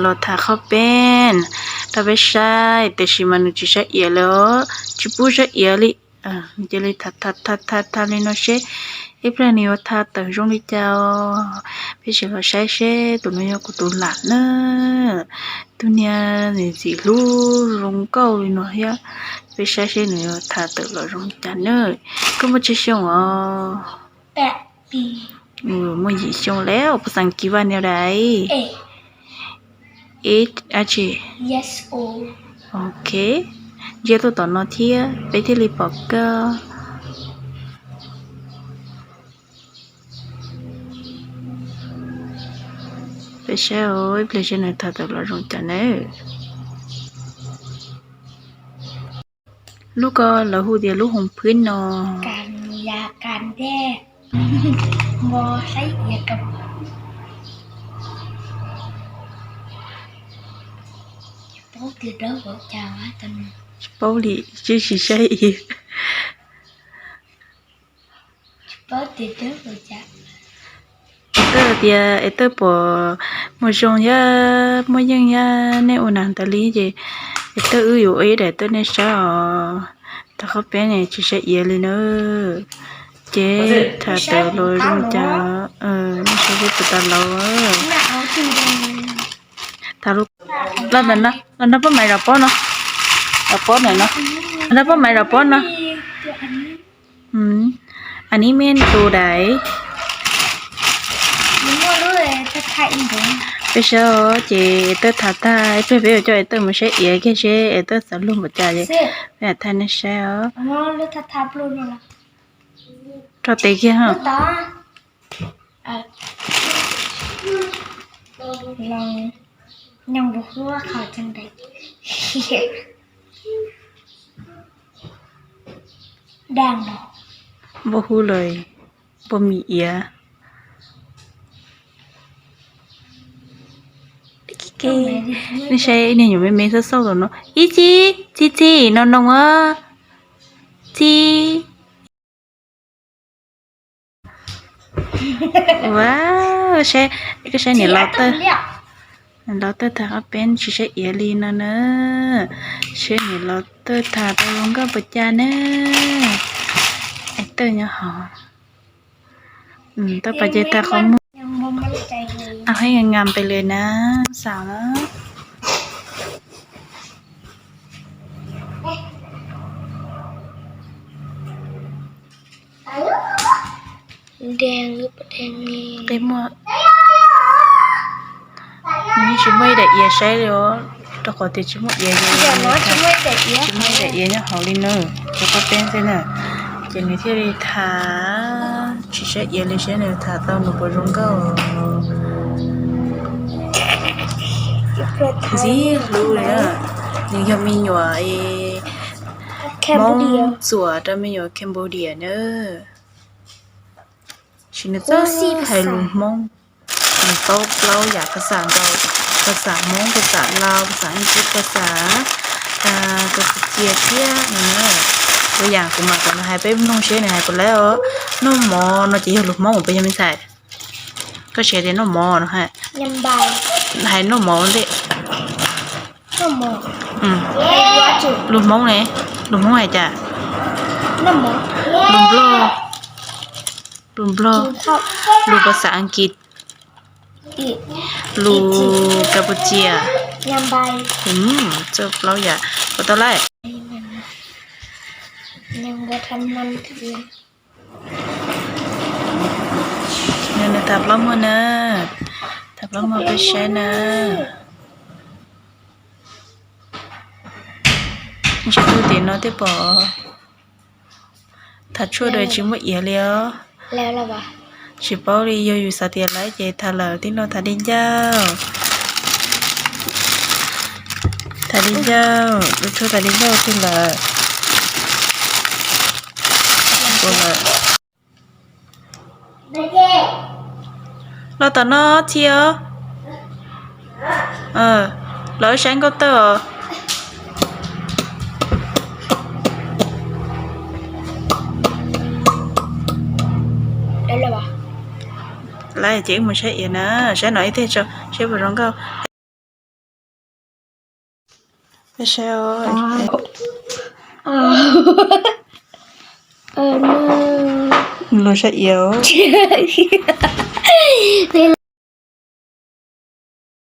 Los tham qhov peb rau peb saib, tiam sis mas nws tsis saib iav li os, tsis pub saib iav li. Cia li tham tham tham tham li no seb ib pliag nws yuav tham tawm zoo li cas os. Peb sim los saib seb tus no yog kuv tus lam na. Tus niag ntxim hlub zoo nkauj li no thiab. Peb saib seb nws yuav tham tawm los zoo li cas na. Koj muaj tsawg xyoo os? Muaj yim xyoo lawm, puas xav kiv vaj niam dais? Ib, ab tsi. Ok, ntsia tuaj tom no thiab peb thiaj li pom koj. Peb saib ib pliag seb nws tham tawm los zoo cas nawb. Lub ko lawv hu tias lub hoos phwb no. Tsis paub li, tsis, tsis saib iav. Tawj tias es Tawj puas muaj zoo thiab muaj yeej thiab nej ua nas ntawd li ces es Tawj wb yuav ua ib daim tuaj nej saib os. Rau qhov peb ne tsis saib iav li na. Ces tham tawm los zoo cas, nej saib seb puas tas laus. Tham lus, los nrog poj maiv zov pob no, zov pob ntawm no, nrog poj maiv zov pob no. Anim me tus dais. Peb saib ces Tawj tham tag, peb yuav coj Tawj mus saib iav kiag seb Tawj xav luag npaum cas ces peb tham nej saib os. Rau tes kiag. Npau hu lawm, npau mis iav. Nej saib ib niag nyuam me me xauj xauj tom no. Ib txi, txi txi no no os. Txi. Ua, koj saib niam laus Tawj, niam laus Tawj tham qhov peb tsis saib iav li no na. Saib niam laus Tawj tham tau zoo nkauj puas cas na. Es Tawj nyob hauv. Tawj pas ces tham qhov muag. Heev ngas pes li na, xav na. Qe muag, nws tsis muaj ib daim iav saib li os, rau qhov tias tsis muaj iav, tsis muaj ib daim iav nyob hauv li na, ces qhov peb xwb na. Ces nws thiaj li tham, tsis saib iav li, saib nws tham tau nws puas zoo nkauj. Ntxim hlub li na, nws yog me nyuam Hmoob txuam rau me nyuam Cambodia na. Sis nws txawj hais lus Hmoob, nws paub plaub yam phas xas nkaus, phas xas Hmoob, phas xas Lao, phas xas Askiv, phas xas Kampuchia thiab no na. Ua yam kuv mam kom nws hais peb mloog seb nws hais puas laib os. Noj mov no ces yog lus Hmoob puas yog me ntxhais? Koj siv tias noj mov no ha. Hais noj mov ntej. Lus Hmoob ne, lus Hmoob hais cas? Lus Nplog, lus Nplog, lus phas xas Askiv, lus Kampuchia. Txawj plaub yam, puas tau lawm? Nws tham plaub muag na, tham plaub muag peb saib na. Ntshe tus tim no thiaj pom. Tham tshuaj dua tsis muaj iav li os. Tsis paub li, yog yus xav tias lawv ces tham lawm, tib no tham di ncauj. Tham di ncauj, tus tshuaj tham di ncauj twg lawm. Los tom no txi os. Los wb saib nkauj tawj os. Lawm ces wb mus saib iav na, saib no ib teg tso, saib puas zoo nkauj. Saib, luag saib iav.